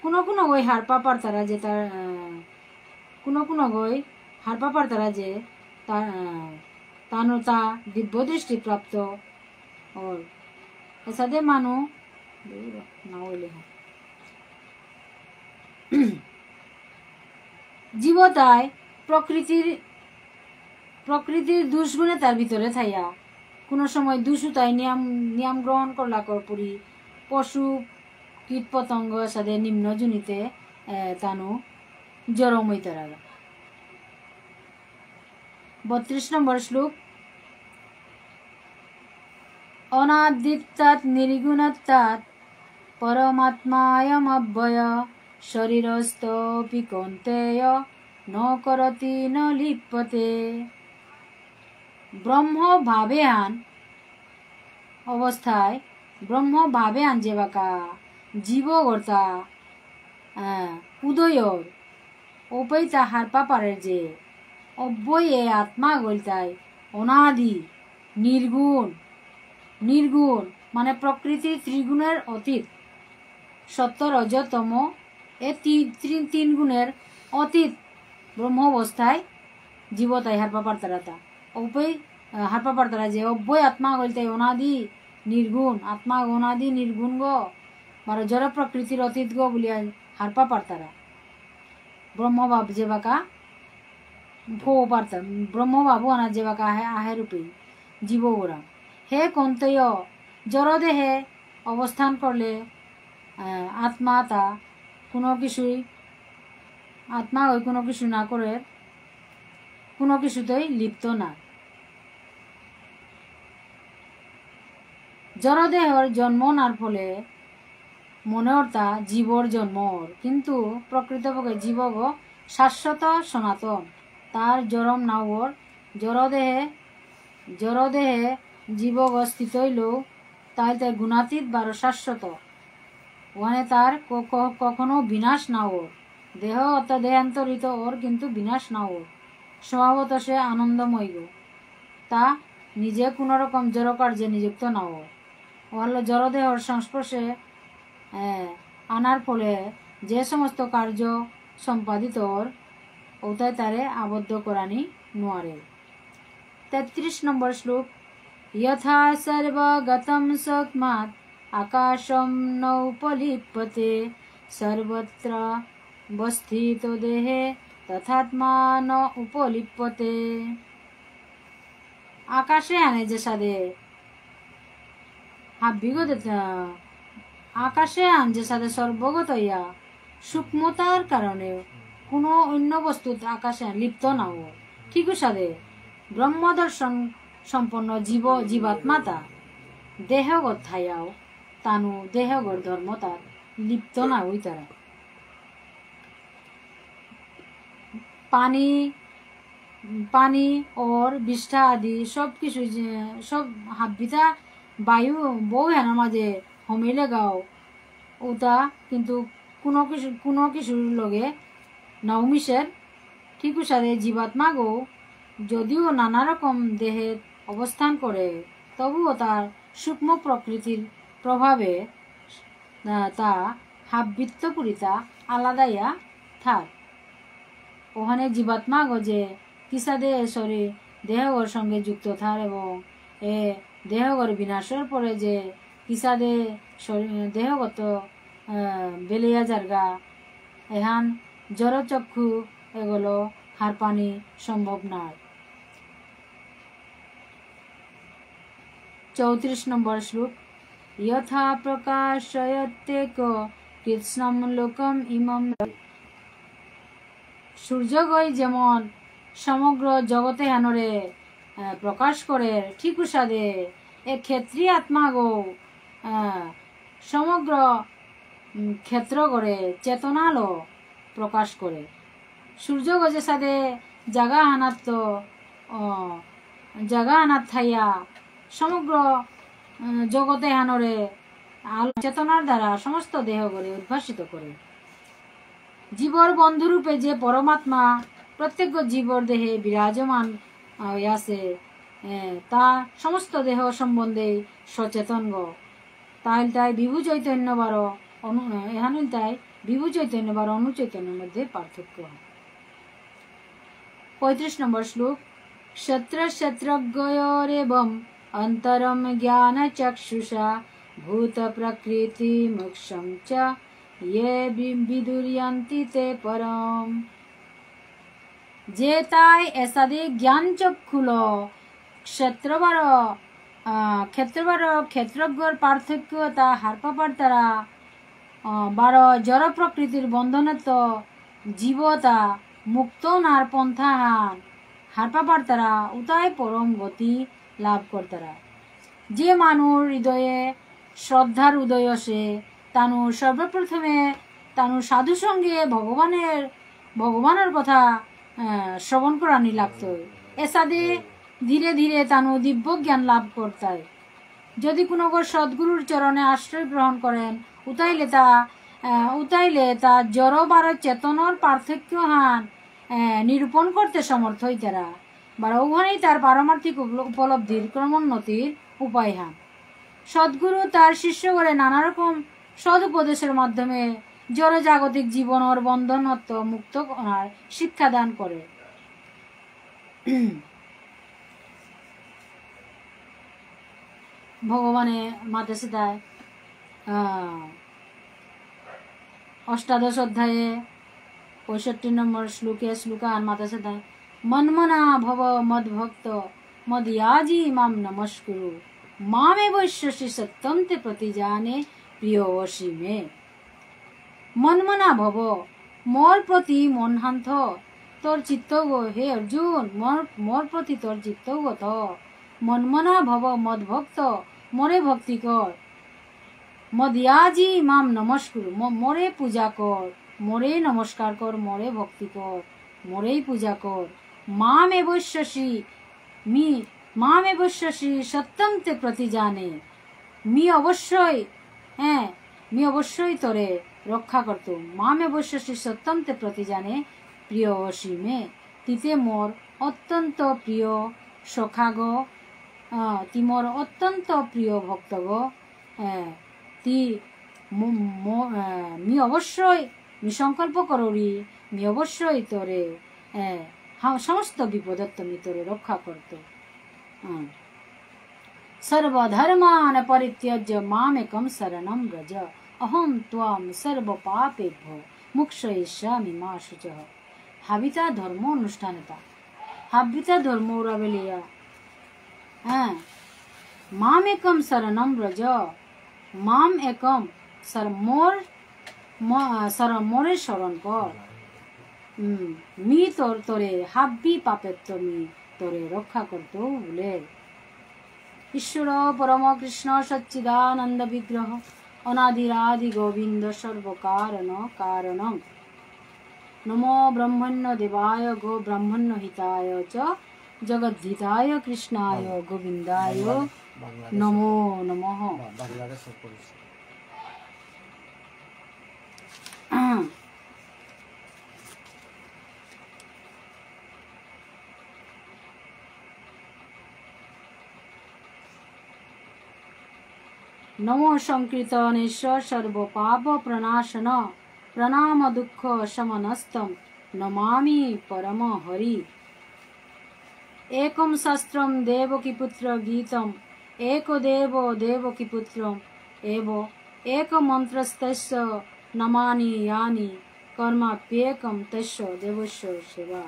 কুনো কুনোগই হারপা পারতারা যে তার, আহ, কুনো কুনোগই হারপা পারতারা যে তার, আহ, তানু তা দিব্য দৃষ্টি প্রাপ্ত অর। এসাদে মানু, না হইলে হয়। জীবতায় প্রকৃতির, প্রকৃতির দুষগুণে তার ভিতরে থাইয়া, কোনো সময় দুষু তাই নিয়ম, নিয়ম গ্রহণ করলা কর পুরি, পশু, কীট পতঙ্গ সাদে নিম্ন জুনিতে, এ, তানু জরম হইতারা। বত্রিশ নম্বর শ্লোক, অনাদিত্বাৎ নির্গুণত্বাৎ পরমাত্মায়মব্যয়, শরীরস্থোপি কৌন্তেয় ন করতি ন লিপ্যতে। ব্রহ্ম ভাবেহান অবস্থায়, ব্রহ্ম ভাবেহান যেবাকা জীবগর্তা, আহ, উদয়র, ঔপেই তা হারপা পারের যে অব্যয় এ আত্মা গইলতাই অনাদি, নির্গুণ, নির্গুণ মানে প্রকৃতি ত্রিগুণের অতীত, সত্ত্ব রজ তম এ তি-, ত্রি-, তিন গুণের অতীত ব্রহ্ম অবস্থায় জীবতাই হারপা পারতারা তা। ঔপেই, আহ, হারপা পারতারা যে অব্যয় আত্মা গইলতাই অনাদি নির্গুণ, আত্মা অনাদি নির্গুণ গ। বারো জড় প্রকৃতির অতীতগ বুলিয়া হারপা পারতারা। ব্রহ্মভাব যেবাকা ফো পারতা, ব্রহ্মভাব আনা যেবাকা আহে, আহে রূপে জীবগরা। হে কৌন্তেয়, জড় দেহে অবস্থান করলে, আহ, আত্মা তা কোনো কিছুই, আত্মা ওই কোনো কিছু না করে, কোনো কিছুতেই লিপ্ত না। জড়দেহর জন্ম নার ফলে মনে অরতা জীবর জন্ম অর, কিন্তু প্রকৃতপক্ষে জীবগ শাশ্বত সনাতন, তার জরম না অর। জড়দেহে, জড়দেহে জীবগ স্থিত হইলেও তাই তাই গুণাতীত বারো শাশ্বত, ওখানে তার ক-, ক-, কখনো বিনাশ না অর। দেহ অর্থাৎ দেহান্তরিত অর, কিন্তু বিনাশ না অর। স্বভাবত সে আনন্দময় গো। তা নিজে কোনো রকম জড় কার্যে নিযুক্ত না অর। ও হলো জড় দেহর সংস্পর্শে, এ, আনার ফলে যে সমস্ত কার্য সম্পাদিত অর, ওটাই তারে আবদ্ধ করানি নোয়ারে। তেত্রিশ নম্বর শ্লোক, যথা সর্বগতম সূক্ষ্মাৎ আকাশম ন উপলিপ্যতে, সর্বত্র অবস্থিত দেহে তথাত্মা ন উপলিপ্যতে। আকাশে আনে যে সাদে হাব্বিগো দে-, আহ, আকাশে আন যে সাদে সর্বগত ইয়া সূক্ষ্মতার কারণে কোনো অন্য বস্তুত আকাশে আন লিপ্ত না অর। ঠিক সাদে ব্রহ্মদর্শন সম্পন্ন জীব, জীবাত্মাতা দেহগত থায়াও তানু দেহগর ধর্মতাত লিপ্ত না হইতারা। পানি, পানি, অর, বিষ্ঠা আদি সব কিছু যে, সব হাব্বিতা বায়ু বউ হেনার মাঝে হমিলে গাও, উতা কিন্তু কোনো কিছু, কোনো কিছুর লগে নাও মিশের। ঠিক সাদে জীবাত্মাগো যদিও নানা রকম দেহে অবস্থান করে, তবুও তার সূক্ষ্ম প্রকৃতির প্রভাবে, আহ, তা হাব্বিত্ত পুরিতা আলাদাইয়া থার। ওখানে জীবাত্মাগো যে কিসাদে শরীর দেহগর সঙ্গে যুক্ত থার এবং এ দেহগর বিনাশর পরে যে কিসাদে শরীর, দেহগত, আহ, বেলিয়া যারগা, এহান জড়চক্ষু এগুলো হারপানি সম্ভব নয়। চৌত্রিশ নম্বর শ্লোক, যথা প্রকাশয়ত্যেক কৃৎস্নম লোকম ইমম। সূর্যগই যেমন সমগ্র জগতে হানরে, আহ, প্রকাশ করে, ঠিক উসাদে এ ক্ষেত্রী আত্মাগো, আহ, সমগ্র, উম, ক্ষেত্র করে চেতনালো প্রকাশ করে। সূর্য গজে সাদে জাগা হানাত তো, অ, জাগা হানাত থাইয়া সমগ্র, উম, জগতে হানরে আলো চেতনার দ্বারা সমস্ত দেহ করে উদ্ভাসিত করে। জীবর বন্ধুরূপে যে পরমাত্মা প্রত্যেক জীবর দেহে বিরাজমান, আহ, হয়ে আছে, এ, তা সমস্ত দেহ সম্বন্ধে সচেতন গ। তাইল তাই বিভু চৈতন্য বারো অনু-, এহান ইলতাই বিভু চৈতন্য বারো অনু চৈতন্যর মধ্যে পার্থক্য। পঁয়ত্রিশ নম্বর শ্লোক, ক্ষেত্র ক্ষেত্রজ্ঞয়োরেবম অন্তরম জ্ঞান চক্ষুষা ভূত প্রকৃতি মোক্ষম চ ইয়ে বি-, বিদুর্যান্তি তে পরম। যে তাই এসাদে জ্ঞান চক্ষুলো ক্ষেত্র বারো, আহ, ক্ষেত্র বারো ক্ষেত্রজ্ঞর পার্থক্য তা হারপা পারতারা, আহ, বারো জড় প্রকৃতির বন্ধনেত্ত জীবতা মুক্ত নার পন্থাহান হারপা পারতারা উতাই পরম গতি লাভ করতারা। যে মানুর হৃদয়ে শ্রদ্ধার উদয় আসে, তানু সর্বপ্রথমে তানু সাধু সঙ্গে ভগবানের, ভগবানের কথা, আহ, শ্রবণ করানি লাগতই। এসাদে ধীরে ধীরে তানু দিব্য জ্ঞান লাভ করতাই। যদি কোনো গো সদ্গুরুর চরণে আশ্রয় গ্রহণ করেন, উতাইলে তা, আহ, উতাইলে তা জড় বারো চেতনর পার্থক্য হান, আহ, নিরূপণ করতে সমর্থ হইতারা। বারো উহানেই তার পারমার্থিক উপল-, উপলব্ধির ক্রমোন্নতির উপায় হান। সদ্গুরু তার শিষ্যগরে নানা রকম সদ উপদেশের মাধ্যমে জড়জাগতিক জীবনর বন্ধনত্ব মুক্ত করার শিক্ষা দান করে। ভগবানে মাতেসিতায়, আহ, অষ্টাদশ অধ্যায়ে পঁয়ষট্টি নম্বর শ্লোকে শ্লোকাহান মাতাছে তাই, "মন্মনা ভব মদ্ভক্ত মদ্যাজী মাং নমস্কুরু, মামেবৈষ্যসি সত্যং তে প্রতিজানে প্রিয়োঽসি মে।" মন্মনা ভব, মোর প্রতি মনহান থ, তোর চিত্তগ, হে অর্জুন, মোর, মোর প্রতি তোর চিত্তগ থ। মন্মনা ভব মদ্ভক্ত, মোরে ভক্তি কর। মদ্যাজী মাং নমস্কুরু, ম-, মোরে পূজা কর, মোরে নমস্কার কর, মোরে ভক্তি কর, মোরেই পূজা কর। মামেবৈষ্যসি, মি, মামেবৈষ্যসি সত্যং তে প্রতিজানে। মি অবশ্যই, হ্যাঁ, মি অবশ্যই তোরে রক্ষা করতৌ। মামেবৈষ্যসি সত্যং তে প্রতিজানে প্রিয়োঽসি মে। তি তে মোর অত্যন্ত প্রিয় সখাগ, আহ, তি মোর অত্যন্ত প্রিয় ভক্তগ, আহ, তি মো-, মো-, আহ, মি অবশ্যই, মি সংকল্প করুরি, মি অবশ্যই তোরে, আহ, হা-, সমস্ত বিপদত্ত মি তোরে রক্ষা করতৌ। আহ। সর্বধর্মান পরিত্যজ্য মামেকং শরণং ব্রজ। অহং ত্বাং সর্বপাপেভ্য মোক্ষয়িষ্যামি মা শুচঃ। হাবিতা ধর্ম অনুষ্ঠান এতা। হাবিতা ধর্ম উরা বেলিয়া। হ্যাঁ। মামেকং শরণং ব্রজ। মামেকং শর-, মোর, ম-, শরণ, মোরে শরণ কর। উম, মি তোর, তোরে হাব্বি পাপেত্ত মি তোরে রক্ষা করতৌ বুলে। ঈশ্বর পরম কৃষ্ণ সচ্চিদানন্দ বিগ্রহ অনাদিরাদি গোবিন্দ সর্বকারণ কারণং। নমো ব্রহ্মণ্য দেবায় গো ব্রাহ্মণ্য হিতায় চ জগদ্ধিতায় কৃষ্ণায় বাংলা-, গোবিন্দায় বাংলাদেশ নমো নমঃ। বা-, বাংলাদেশ করেছে। নমো সংকীর্তনেশ সর্বপাপ প্রণাশন, প্রণাম দুঃখ শমনস্তং নমামি পরম হরি। একম শাস্ত্রম দেবকী পুত্র গীতম, এক দেব দেবকী পুত্রম এব, এক মন্ত্রস্তস্য নামানি যানি, কর্মাপ্যেকম তস্য দেবস্য সেবা।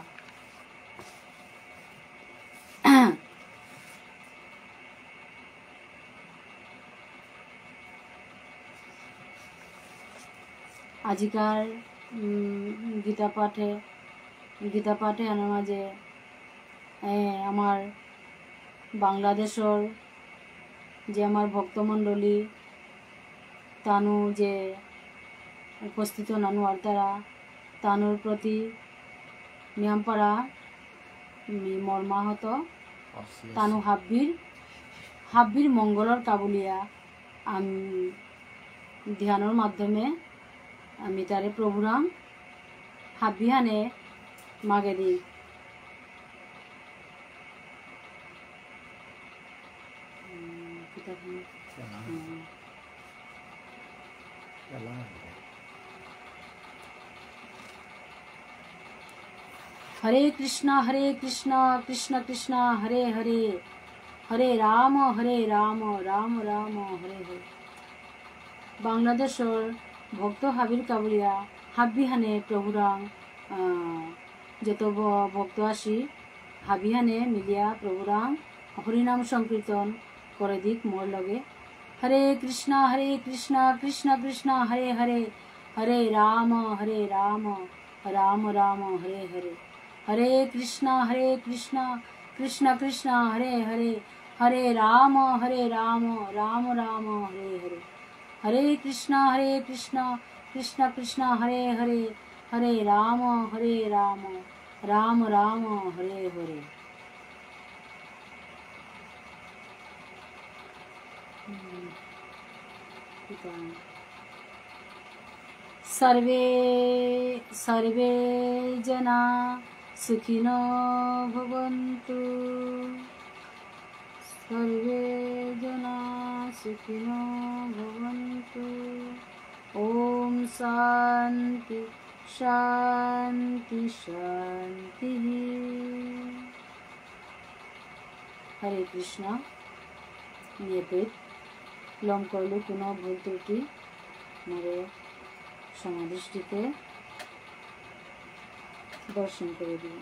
আজিকার, উম, গীতা পাঠে, গীতা পাঠে আনার মাঝে, এ, আমার বাংলাদেশর যে আমার ভক্তমণ্ডলী, তানু যে উপস্থিত নানু আরতারা, তানুর প্রতি নিয়ামপারা মি মর্মাহত, তানু হাব্বির, হাব্বির মঙ্গলর কাবুলিয়া আমি ধ্যানর মাধ্যমে আমি তারে প্রভুরাম হাব্বিহানে মাগে দিই। উম, কিতা খান? হুম। হরে কৃষ্ণ, হরে কৃষ্ণ, কৃষ্ণ কৃষ্ণ, হরে হরে, হরে রাম, হরে রাম, রাম রাম, হরে হরে। বাংলাদেশর ভক্ত হাবির কাবুলিয়া হাব্বিহানে প্রভুরাং, আহ, যত ভ-, ভক্ত আসি, হাবিহানে মিলিয়া প্রভুরাং হরিনাম সংকীর্তন করে দিক মোর লগে। হরে কৃষ্ণ, হরে কৃষ্ণ, কৃষ্ণ কৃষ্ণ, হরে হরে, হরে রাম, হরে রাম, রাম রাম, হরে হরে। হরে কৃষ্ণ, হরে কৃষ্ণ, কৃষ্ণ কৃষ্ণ, হরে হরে, হরে রাম, হরে রাম, রাম রাম, হরে হরে। হরে কৃষ্ণ, হরে কৃষ্ণ, কৃষ্ণ কৃষ্ণ, হরে হরে, হরে রাম, হরে রাম, রাম রাম, হরে হরে। সর্বে, সর্বে জনা সুখিনো ভবন্তু। সর্বে জনা সুখিনো ভবন্তু। ওম শান্তি, শান্তি, শান্তি। হরে কৃষ্ণ। নিয়ে পেট লম করলে কোনো ভুল ত্রুটি মোরে সমাধিষ্ঠিতে দর্শন করে দিই।